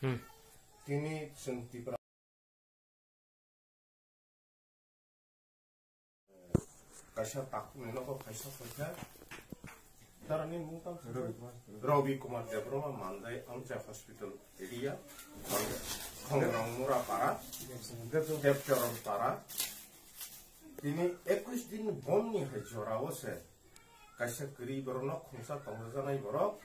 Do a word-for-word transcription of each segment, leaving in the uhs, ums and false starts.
Hmm. Tini chwng Tipra kaisa takhukni nogo kaisa khaikha. Tarani mung tang Ravi Kumar. Ravi Kumar Debbarma Mandai Amcha Hospital area. Khongrang Mura Para, Debcharan Para. Tini ekwis din bomni hai jorao se kaisa kwrwi borok nok khungsa tongjajaknai borok.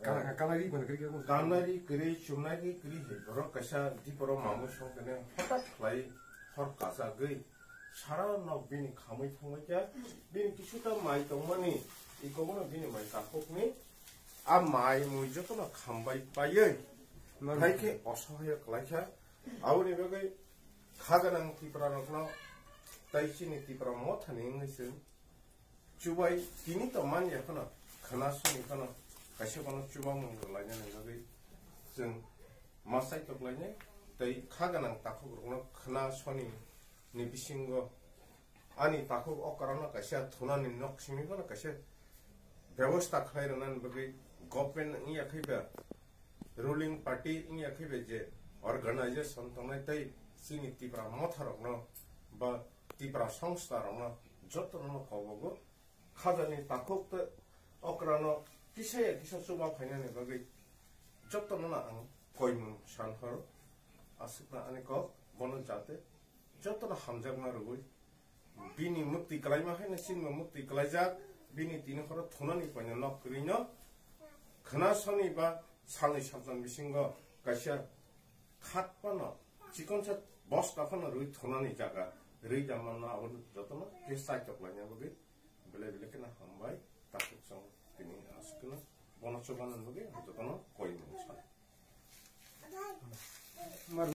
Kana-, kana ri mani kwrwi khe. Kana ri kwrwi, chumnai ri kwrwi hai borok kaisa di borok mamwi song kene hothat khlai hor kachagwi sara nok bini khamwi thangwi khe bini kisuta mai tongmani ikobono bini mai takhukni a mai mui jotono khambai paiwi. Nang- hai khe osohoyo kwlaikha. Aboni bagwi kha gwnang Tipra rokno tei chini Tipra mothani wngwi chwng chubai tini to man ya phano khwna soni phano kaisa bono chubamung rwlainani bagwi chwng ma saitok lainai tei kha gwnang takhuk rokno khwna soni ni bisingo ani takhuk okra no kaisa thunani nok simi phano kaisa bebosta khlai rwnani bagwi government wngya khe ba ruling party wngya khe ba je organization tongnai tei chini Tipra motha rokno ba Tipra songstha rokno jotono no kobogo khajani takhuk tei okrano kisa ya kisa chuba phainani bagwi jotono no ang koimung san horo. Aswkno ani kok bono jate jotono hamjakma rwui bini mukti kwlaima hai no chini mukti kwlaijak, bini tini horo thunani paino nok kwrwi no khwna soni ba salni saltan bisingo kaisa khat phano chikonsa bosta phano rwi thunani jaga rwi da manno abo jotono khe saitok laina bagwi belai belai kheno hambai takhuk chwng tini aswkno bono chubanani bagwi ang jotono